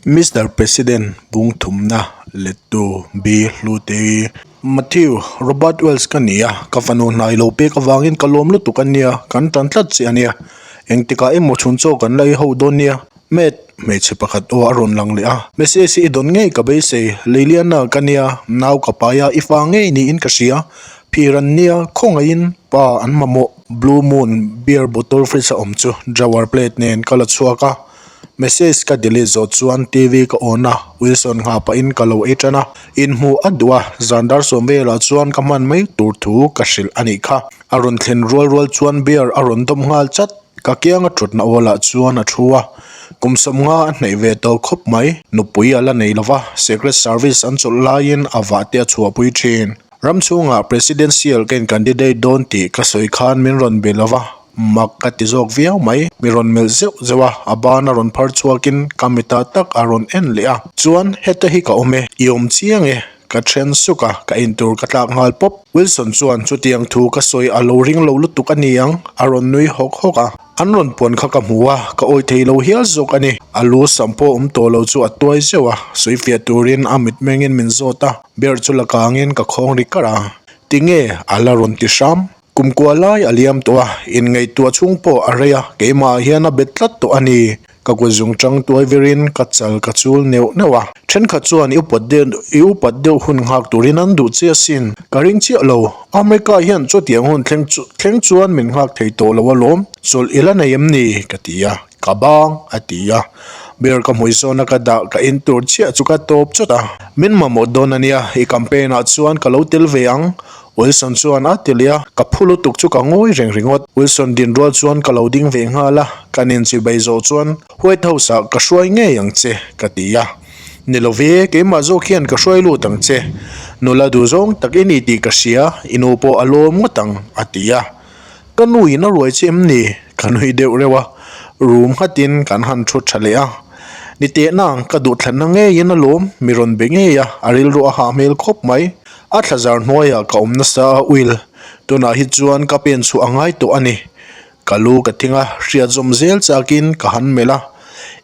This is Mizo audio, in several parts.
Mister President bung thumna lettu B Hlutei. Matthew, Robert Wells ka ni a, ka fanu hnai lo pek avangin ka lawm lutuk a nia, kan tan tlat che a nia. Engtikah emaw chhun chaw kan la ei ho dawn nia. Matt, hmeichhe pakhat aw a rawn lang leh a, Message i dawn ngei ka beisei, Leiliana ka nia, nau ka pai a, i fa ngei niin ka hria. Phir an nia, khawngaihin pa an mamawh. Blue Moon beer bottle fridge a awm chu drawer plate nen ka la chhuak a. Message ka delete zawh chuan TV ka on a, Wilson nghah pahin ka lo ei tan a. Inhmuh a duh a, zan dar sawm velah chuan ka hman mai tur thu ka hrilh a nih kha. A rawn thlen rual rual chuan beer a rawn dawm nghal chat. Ka kianga thutna awlah chuan a thu a, kum 50 a hnaih ve tawh khawp mai. Nupui a la nei lo va, Secret Service an chawlh laiin a vah te a chhuahpui thin. Ram chhungah Presidential ka in candidate dawn tih ka sawi khan min rawn be lo va, mak ka ti zawk viau mai. Mi rawn melh zeuh zeuh a, a ban a rawn phar chhuakin ka mitah tak a rawn en leh a. Chuan heta hi ka awm e, i awm chiang e, ka then suk a, ka intur ka tlak nghal pawp. Wilson chuan chutiang thu ka sawi a lo ring lo lutuk a ni ang, a rawn nui hawk hawk a. An rawn puan kha ka hmu a, ka awih thei lo hial zawk a ni. A lu sam pawh awm tawh lo chu a tuai zeuh a, sawi fiah turin a mitmengin min zawt a, ber chu la kangin ka khawng ri karh a. Tinge? A la rawn ti hram. Kum kua lai a liam tawh a, inngaihtuah chhung pawh a rei a, keimah ah hian a bet tlat tawh a ni. Ka kut zung chang tuai virin ka chal ka chul neuh neuh a. Thenkhat chuan i upat deuh i upat deuh hun nghak turin an duh che asin. Ka ring chiah lo. America hian chutiang hun thleng chu thleng chuan min nghak thei tawh lo alawm. Chawlh i la nei em ni? ka ti a. Ka bang a ti a. Beer ka hmui zawna ka dah ka in tur chiah chu ka tawp chawt a. Min mamawh dawn a nia, i campaign ah chuan ka lo tel ve ang. Wilson chuan a ti leh a, ka phu lutuk chu ka ngawi reng ringawt. Wilson din rual chuan ka lo ding ve nghal a, kan inchibei zawh chuan White House ah ka hruai ngei ang che, ka ti a. Ni lo ve, keimah zawk hian ka hruai lut ang che. Nula duh zawng tak i ni tih ka hria, i nu pawh a lawm ngawt ang, a ti a. Ka nu in a ruai che em ni? Ka nui deuh reuh a, room nghatin kan han thu tha leh a. Ni tehna, ka duhthlanna ngeiin a lawm, mi rawn be ngei a, a rilru a hah hmel khawp mai. A thlazar hnuaiah ka awm nasa a Will, tunah hi chuan ka pen chhuah a ngai tawh a ni. Ka lu ka thing a, hriat zawm zel chakin ka han melh a.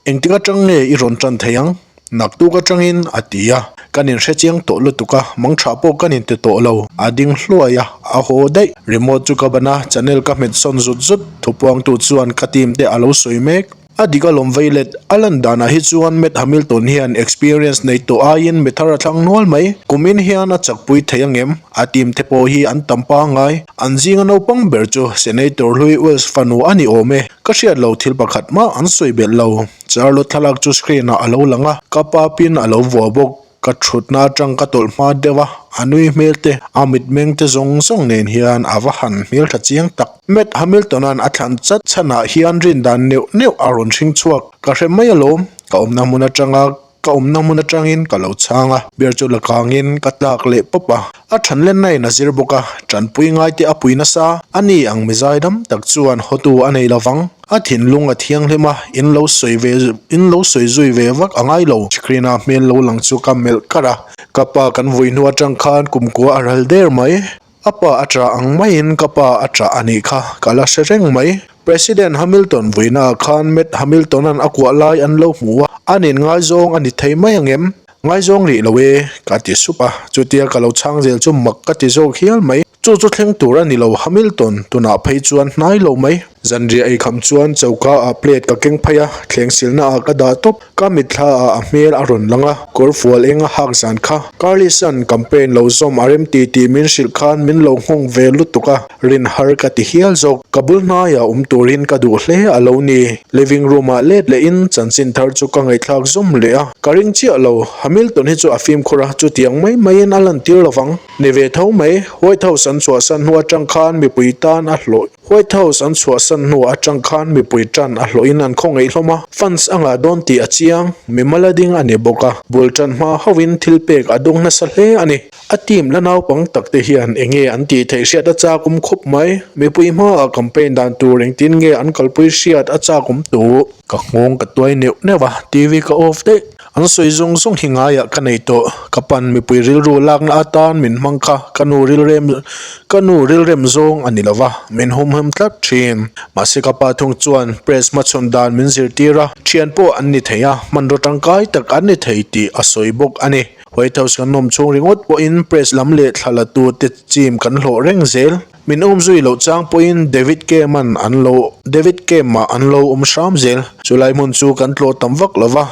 Engtik atang nge i rawn tan thei ang? Naktuk atangin a ti a. Kan inhre chiang tawh lutuk a, mangtha pawh kan inte tawh lo. A ding hluai a, a haw daih. Remote chu ka ban a, channel ka hmet sawn zut zut. Thupuangtu chuan ka team te a lo sawi mek. A dik alawm vei let, a lan danah hi chuan Matt Hamilton hian experience nei tawh aiin mi thar a thlang nual mai. Kumin hian a chakpui thei angem? A team te pawh hi an tam pangngai. An zinga naupang ber chu Senator hlui Wells fanu a ni awm e. Ka hriat lo thil pakhat mah an sawi belh lo. Charlotte thlalak chu screen ah a lo lang a, ka pa pin a lo vuah bawk. Ka thutna atang ka tawlh hma deuh a, a nui hmel te, a mitmeng te zawng zawng nen hian a va han hmel tha chiang tak. Matt Hamilton-a'n a thlan chat chhanah hian rindan neuh neuh a rawn hring chhuak. Ka hre mai alawm, ka awmna hmun atanga ka awmna hmun atangin ka lo chhang a, beer chu la kangin ka tlak leh pawp a. A thanlenna in a zir bawk a, tanpui ngaite a pui nasa. A ni ang mizai dam tak chuan hotu a nei lovang. A thinlung a thianghlim a, in lo sawi ve in lo sawi zui ve vak a ngai lo. Screen a hmel lo lang chu ka melh kar a, ka pa kan vui hnu atang khan kumkua a ral der mai. A pa a tah ang maiin ka pa a tah a nih kha, ka la hre reng mai. President Hamilton vuinaah khan Matt Hamilton-a'n a kuah lai an lo hmu a, a nin ngaizawng a ni thei mai ang em? Ngaizawng rih lo e, ka ti sup a, chutia ka lo chhang zel chu mak ka ti zawk hial mai. Chu chu thleng tur a ni lo Hamilton, tunah phei chuan hnai lo mai. Zanriah ei kham chuan choka ah plate ka keng phei a, thleng silna ah ka dah tawp. Ka mitthla ah a hmel a rawn lang a, kawr fual eng a hak zan kha. Carlis-a'n campaign lo zawm a rem ti tih min hrilh khan min lo nghawng ve lutuk a, rin har ka ti hial zawk. Ka bul hnaiah awm turin ka duh hle a lo ni. Living room ah let lehin chanchin thar chu ka ngaihthlak zawm leh a. Ka ring chiah lo, Hamilton hi chu a fimkhur a, chutiang mai maiin a lantir lovang. Ni ve tho mai, White House an chhuahsan hnu atang khan mipui tan a hlawh White House an chhuahsan hnu atang khan mipui tan a hlawhin an khawngaih hlawm a, funds a ngah dawn tih a chiang, mimal a ding a ni bawk a, bul tan hma hauhin thil pek a dawng nasa hle a ni. A team la naupang tak te hian enge an tih theih hriat a chak awm khawp mai, mipui hmaah campaign dan tur engtin nge an kalpui hriat a chak awm tawh. Ka nghawng ka tuai neuh neuh a, TV ka off daih. An sawi zawng zawng hi ngaiah ka nei tawh. Ka pan mipui rilru lakna atan min hmang kha ka nu rilrem ka nu rilrem zawng a ni lo va, min humhim tlat thin. Mahse ka pa thung chuan press hmachhawn dan min zirtir a, thian pawh an ni thei a, hmanraw tangkai tak an ni thei tih a sawi bawk a ni. White House kan awm chhung ringawt pawhin press lam leh thla la tute chim kan hlawh reng zel. Min awm zui loh chang pawhin David Kem-a'n an lo David Kem-ah an lo awm hram zel. Chulai hmun chu kan tlawh tam vak lo va,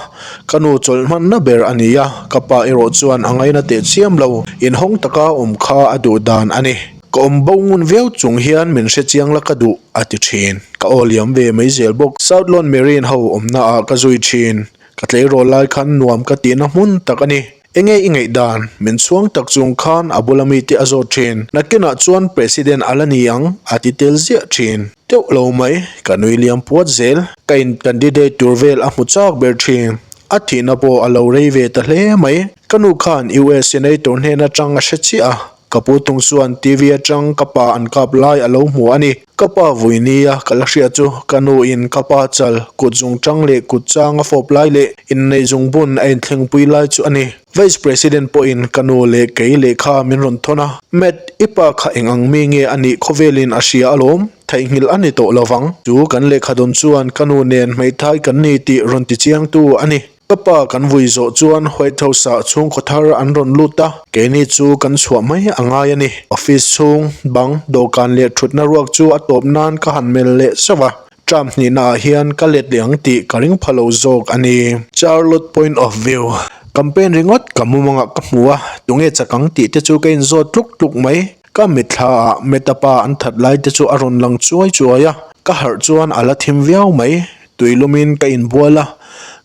ka nu chawlh hmanna ber a ni a, ka pa erawh chuan a ngaina teh chiam lo, inhawng taka awm kha a duh dan a ni. Ka awm bo ngun viau chung hian min hre chiang la ka duh, a ti thin. Ka aw liam ve mai zel bawk. South Lawn Marine ho awmna ah ka zui thin. Ka tleirawl lai khan nuam ka tihna hmun tak a ni. Enge i ngaihdan? Min chhuang tak chung khan a bula mite a zawt thin. Nakinah chuan President a la ni ang, a ti tel ziah thin. Teuh lo mai, ka nui liam puat zel. Ka in candidate tur vel a hmu chak ber thin. A thihna pawh a lo rei ve ta hle mai. Ka nu khan US Senator hnen atang a hre chiah a. Ka pu tung chuan TV atang ka pa an kap lai a lo hmu a ni. Ka pa vui nia ka la hria chu ka nu in ka pa chal kut zung tang leh kut chang a fawp lai leh inneih zung bun a inthlengpui lai chu a ni. Vice President pawhin ka nu leh kei lehkha min rawn thawn a, Matt, i pa kha eng ang mi nge a nih khawvelin a hria alawm, theihnghilh a ni tawh lovang. Chu kan lehkha dawn chuan ka nu nen hmeithai kan ni tih rawn ti chiangtu a ni. Ka pa kan vui zawh chuan White House-ah chhungkaw thar an rawn lut a, keini chu kan chhuah mai a ngai a ni. Office chhung, bang, dawhkan leh thutna ruak chu a tawp nan ka han mel leh zauh a, term hnihnaah hian ka let leh ang tih ka ring pha lo zawk a ni. Charlotte point of view, Campaign ringawt ka mumangah ka hmu a, tunge chak ang tih te chu ka inzawt tluk tluk mai. Ka mitthla ah Meta pa an that lai te chu a rawn lang chuai chuai a, ka harh chuan a la thim viau mai. Tuilumin ka inbual a,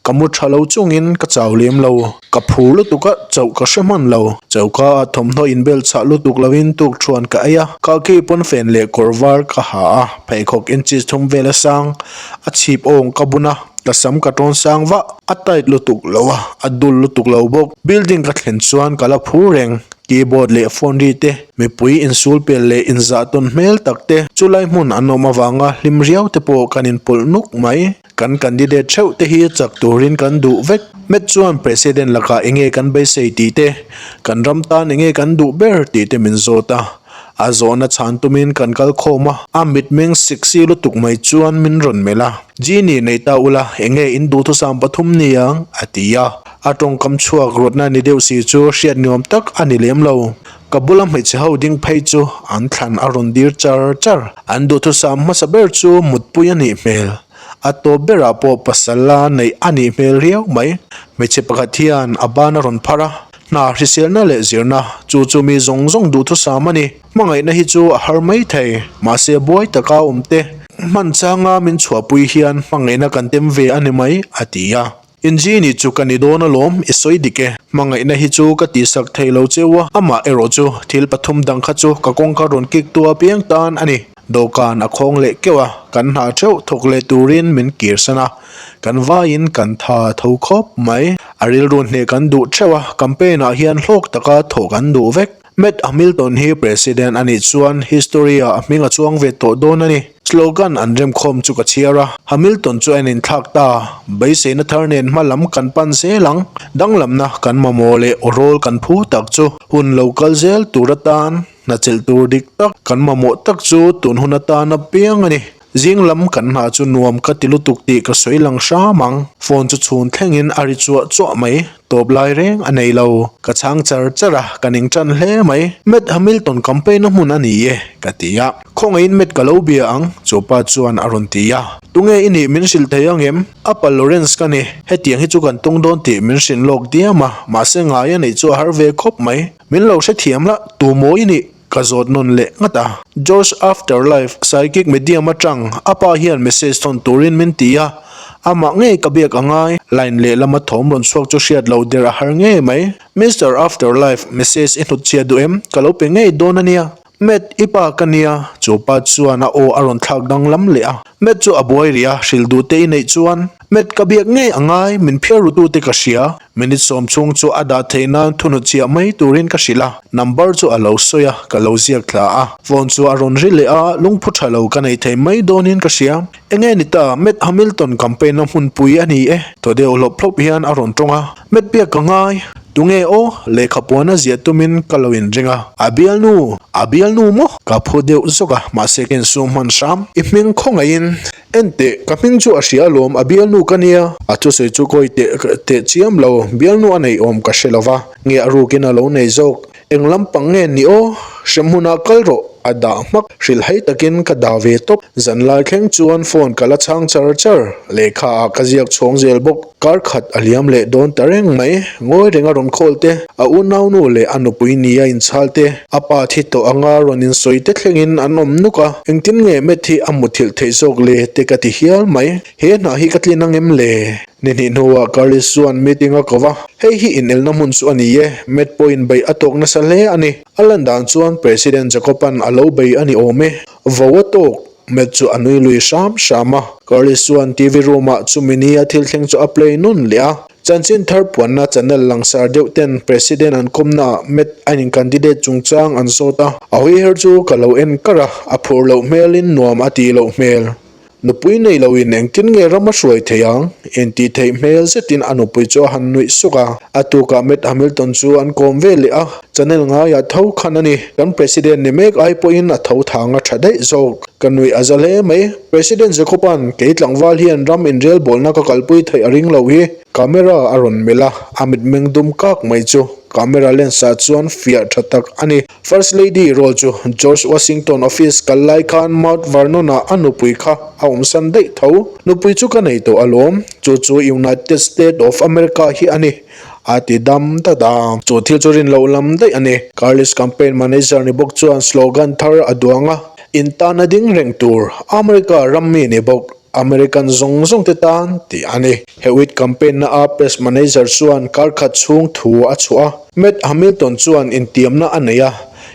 ka mu tha lo chungin ka chau lem lo. Ka phur lutuk a, chauh ka hre hman lo. Choka ah thawmhnaw inbel chhah lutuk lovin tukthuan ka ei a, khaki pawnfen leh kawr var ka ha a, pheikhawk inches thum vel a sang, a chhip awng ka bun a, ka sam ka tawn sang vah. A tight lutuk lo a, a dul lutuk lo bawk. Building ka thlen chuan ka la phur reng. Keyboard leh phone ri te, mipui insul pel leh inzah tawn hmel tak te, chulai hmun an awm avanga hlim riau te pawh kan inpawlh nuk mai. Kan candidate theuh te hi chak turin kan duh vek. Met chuan President lakah enge kan beisei tih te, kan ram tan enge kan duh ber tih te min zawt a. A zawhna chhan tumin kan kal khawm a, a mitmeng sexy lutuk mai chuan min rawn melh a. Genie nei ta ula, enge in duhthusam pathum niang? a ti a. A tawngkam chhuak rawtna ni deuh si chu hriat nuam tak a ni lem lo. Ka bula hmeichhe ho ding phei chu an thlan a rawn dir char char. An duhthusam hmasa ber chu mutpui a nih hmel. A tawp berah pawh pasal la neih a nih hmel riau mai. Hmeichhe pakhat hian a ban a rawn phar a, hna hriselna leh zirna chu chu mi zawng zawng duhthusam a ni. Hmangaihna hi chu a har mai thei, mahse buai taka awm te. Hman changa min chhuahpui hian hmangaihna kan tem ve a ni mai, a ti a. Injini chu ka ni dawn alawm, i sawi dik e. Hmangaihna hi chu ka tihsak thei lo cheu a, amah erawh chu thil pathum dang kha chu ka kawngka rawn kik tu apiang tan a ni. Dawhkan a khawng leh keuh a, kan hna theuh thawk leh turin min kirsan a, kan vaiin kan tha tho khawp mai. A rilru hneh kan duh theuh a, campaign ah hian hlawk taka thawh kan duh vek. Matt Hamilton hi President a nih chuan history ah a hming a chuang ve tawh dawn a ni. Slogan an remkhawm chu ka chhiar a, Hamilton chu a en inthlak ta. Beiseina thar nen hma lam kan pan zel ang. Danglamna kan mamawh leh aw rawl kan phu tak chu hun lo kal zel tur atan hna chelh tur dik tak kan mamawh tak chu tun hun atan a piang a ni. Zing lam kan hna chu nuam ka ti lutuk tih ka sawi lang hram ang. Phone chu chhun thlengin a ri chuah chuah mai. Tawp lai reng a nei lo. Ka chhang char char a, ka ning tan hle mai. Matt Hamilton campaign a hmun a ni e, ka ti a. Khawngaihin Matt ka lo bia ang, chu pa chuan a rawn ti a. Tunge i nih min hrilh thei ang em? A pa Lawrence ka ni. Hetiang hi chu kan tung dawn tih min hrilh lawk diam a, mahse ngai a neih chu a har ve khawp mai. Min lo hrethiam la, tu maw i nih? Ka zawt nawn leh ngat a. George Afterlife psychic medium atang a pa hian message thawn turin min ti a, amah ngei ka biak a ngai. Line lehlama thawm rawn chhuak chu hriat lo der a har ngei mai. Mister Afterlife, message i hnut chhia duh em? Ka lo pe ngei dawn a nia. Matt, i pa ka nia. Chu pa chuan a aw a rawn thlak danglam leh a. Matt chu a buai rih a, hrilh duh te i neih chuan. Matt ka biak ngei a ngai, min phiar ru tute ka hria. Minute 10 chhung chu a dah theih nan thunut chiah mai turin ka hrilh a, number chu a lo sawi a, ka lo ziak thla a. Phone chu a rawn ri leh a, lungphu tha lo ka nei thei mai dawnin ka hria. Enge ni ta, Matt Hamilton campaign na hmunpui a ni e. Thaw deuh hlawp hlawp hian a rawn tawng a, Matt biak ka ngai. Tunge aw? Lehkha puan a ziah tumin ka lo inring a. A bialnu? A bialnu maw? Ka phu deuh zawk a, mahse ka insum hman hram. I hming khawngaihin en teh, ka hming chu a hria alawm, a bialnu ka nia. A thusawi chu kawi teh teh chiam lo, bialnu a neih awm ka hre lo va, nge a rukin a lo nei zawk. Eng lampang nge ni aw? Hremhmunah kal rawh, a dah hmak. Hrilhhai takin ka dah ve tawp. Zanlai thleng chuan phone ka la chhang char char. Lehkha ah ka ziak chhawng zel bawk. Kar khat a liam leh dawn ta reng mai. Ngawi reng a rawn khawl te, a unaunu leh a nupui ni a inchhal te, a pa thi tawh anga rawn insawi te thlengin an awm nuk a. Engtin nge Matt hi a muthilh theih zawk le te ka ti hial mai. He hna hi ka tlin ang em le? Ni hnih hnuah Carlis chuan meeting a ko va, Hei hi inelna hmun chu a ni e, Matt pawhin beih a tawk nasa hle a ni. A lan dan chuan President Jacob-a'n a lo bei a ni awm e. Vo a tawk, Matt chu a nui lui hram hram a. Carlis chuan TV room-ah chumi ni a thil thleng chu a play nun leh a. Chanchin thar puanna channel langsar deuh ten President an kawmnaah Matt a in-candidate chungchang an zawt a. A hawiher chu ka lo en kar a, a phur loh hmelin nuam a tih loh hmel. Nupui nei loin engtin nge ram a hruai thei ang? Intih theih hmel zetin a nupui chu a han nuih suk a. A tukah Matt Hamilton chu an kawm ve leh a, channel ngaiah tho khan a ni. Kan President ni mek ai pawhin a tho thang a tha daih zawk. Ka nuih a za hle mai. President Jacob-a'n kei tlangval hian ram inrelbawlna ka kalpui theih a ring lo hi. Camera a rawn melh a, a mitmeng dum kak mai chu camera lens-ah chuan fiah tha tak a ni. First Lady role chu George Washington office kal lai khan Mount Vernon-ah a nupui kha a awmsan daih tho. Nupui chu ka nei tawh alawm, chu chu United States of America hi a ni, a ti dam dat a. Chu thil chu rin loh lam daih a ni. Carlis campaign manager ni bawk chuan slogan thar a duang a, In tana ding reng tur, America ram mi ni bawk. American zawng zawng te tan tih a ni. Hewitt campaign na a press manager chuan kar khat chhung thu a chhuah a. Matt Hamilton chuan intiamna a nei a,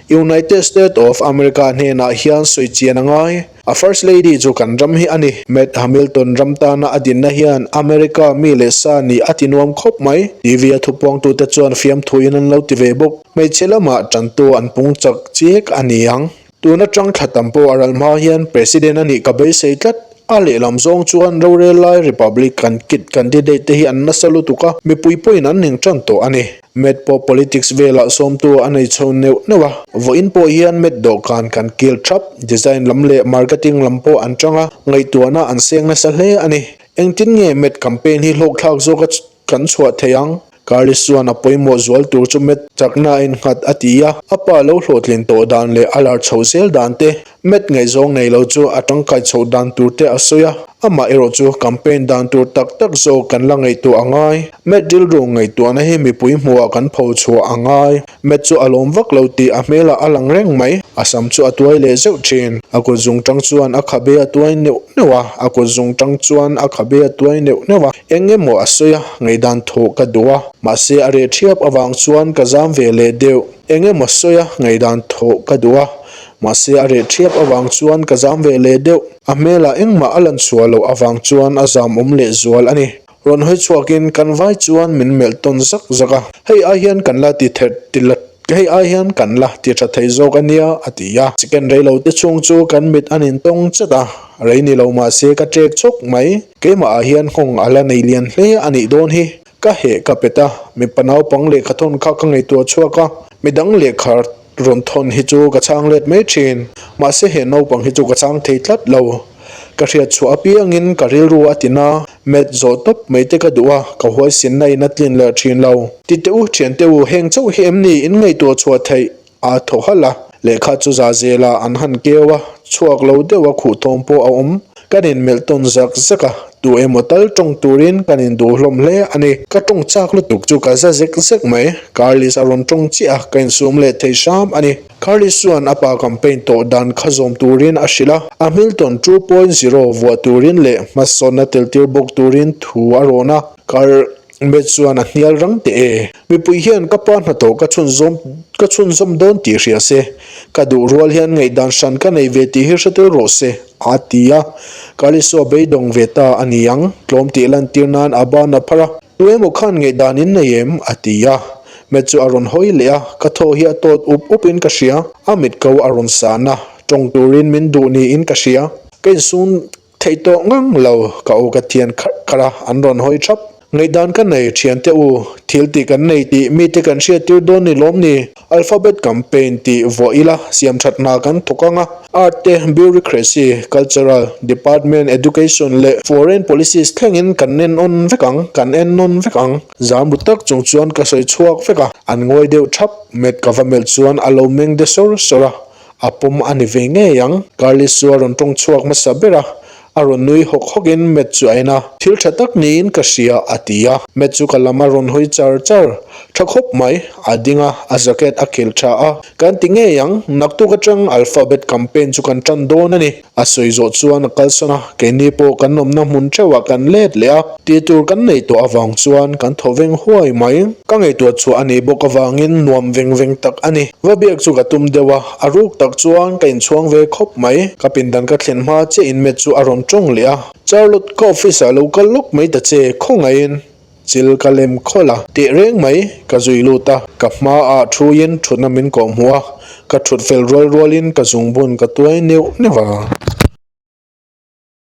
United States of America hnenah hian sawi chian a ngai. A first lady chu kan ram hi a ni. Matt Hamilton ram tana a dinna hian America mi leh sa nih a ti nuam khawp mai. TV a thupuangtute chuan fiamthuin an lo ti ve bawk. Hmeichhe lamah tantu an pung chak chiek a ni ang. Tun atang thla tam pawh a ral hma hian President a nih ka beisei tlat. A lehlam zawng chuan rorel lai Republican kit candidate te hi an nasa lutuk a, mipui pawhin an ning tan tawh a ni. Met pawh politics velah sawmtu a nei chho neuh neuh a, vawiin pawh hian Met dawhkan kan kil thap, design lam leh marketing lam pawh an chang a, ngaihtuahna an seng nasa hle a ni. Engtin nge Met campaign hi hlawkthlak zawka Kan chhuah thei ang. Carlis chuan a pawimawh zual tur chu Matt chakna a innghat a ti a, a pa lo hlawhtlin tawh dan leh a lar chhoh zel dan te, Matt ngaihzawng nei lo chu a tangkai chhoh dan tur te a sawi a, amah erawh chu campaign dan tur tak tak zawk kan la ngaihtuah a ngai. Matt rilru ngaihtuahna hi mipui hmuhah kan pho chhuah a ngai. Matt chu a lawm vak lo tih a hmelah a lang reng mai. A sam chu a tuai leh zeuh thin. A kut zung tang chuan a khabe a tuai neuh neuh a, a kut zung tang chuan a khabe a tuai neuh neuh a. Eng emaw a sawi a, ngaihdan thawh ka duh a, mahse a reh thiap avang chuan ka zam ve leh deuh. Eng emaw sawi a, ngaihdan thawh ka duh a, mahse a reh thiap avang chuan ka zam ve leh deuh. A hmelah engmah a lan chhuah loh avang chuan a zam awm leh zual a ni. Rawn hawi chhuakin kan vai chuan min melh tawn zak zak a, hei ai hian kan la ti ther ti la hei ai hian kan la ti tha thei zawk a nia a ti a. Chicken rei lo te chhung chu kan mit an intawng chat a, rei ni lo mahse ka ṭek chawk mai. Keimah ah hian nghawng a la nei lian hle a nih dawn hi. Ka heh ka pet a, mipa naupang lehkha thawn kha ka ngaihtuah chhuak a, midang lehkha rawn thawn hi chu ka chhang let mai thin, mahse he naupang hi chu ka chhang thei tlat lo. Ka hriat chhuah apiangin ka rilru a tin a, met zawh tawp mai te ka duh a, ka huaisinna in a tlin leh thin lo. Ti teh u, thiante u, heng chauh hi em ni in ngaihtuah chhuah theih? A thaw halh a, lehkha chu za zelah an han keu a, chhuak lo deuh a khuh thawm pawh a awm. Kan inmelh tawn zak zak a, tu emaw tal tawng turin kan induh hlawm hle a ni. Ka tawng chak lutuk chu ka za zek zek mai, Carlis a rawn tawng chiah a, ka insum leh thei hram a ni. Carlis chuan a pa campaign tawh dan kha zawm turin a hrilh a, a Hamilton 2.0 vuah turin leh hmasawnna teltir bawk turin thu a rawn a. Car. Matt chuan a hnial rang teh e. Mipui hian ka pa hnathawh ka chhunzawm ka chhunzawm dawn tih hria se, ka duh rual hian ngaihdan hran ka nei ve tih hi hre tel rawh se, a ti a. Kaliso a beidawng ve ta a ni ang, tlawm tih lantir nan a ban a phar a. Tu emaw khan ngaihdan in nei em? a ti a. Matt chu a rawn hawi leh a, ka thaw hi a tawt up up in ka hria, a mit ko a rawn san a, tawng turin min duh niin ka hria. Ka insum Theih tawh ngang lo, ka u ka thian kharh kharh a, an rawn hawi thap. Ngaihdan ka nei, thiante u, thil tih kan nei tih mite kan hriattir dawn ni lawm ni? Alphabet campaign tih vuah ila siam that hna kan thawk ang a, Art te, Bureaucracy, Cultural, Department, Education leh Foreign Policies thlengin kan en awn vek ang, kan en nawn vek ang. Zam ru tak chung chuan ka sawi chhuak vek a, an ngawi deuh thap. Met ka va melh chuan a lo meng de sawr sawr a, A pawm a ni ve ngei ang. Carlis chu a rawn tawng chhuak hmasa ber a, a rawn nui hawk hawkin Matt chu a en a. Thil tha tak niin ka hria, a ti a. Matt chu ka lam a rawn hawi char char. Tha khawp mai, a ding a, a jacket a khel tha a. Kan ti ngei ang, naktuk atang Alphabet campaign chu kan tan dawn a ni. A sawi zawh chuan a kalsan a, keini pawh kan awmna hmun theuhah kan let leh a, tih tur kan nei tawh avang chuan kan thaw veng huai mai. Ka ngaihtuah chhuah a nih bawk avangin nuam veng veng tak a ni. Va biak chu ka tum deuh a, a ruk tak chuan ka inchhuang ve khawp mai. Ka pindan ka thlen hma chiah in Matt chu a rawn tawng leh a, Charlotte, ka office ah lo kal lawk mai ta che, khawngaihin. Chil ka lem khawlh a, teh reng mai, ka zui lut a, ka hmaah thuin thutna min kawh hmuh a, ka thut fel rual rualin ka zungbun ka tuai neuh neuh a.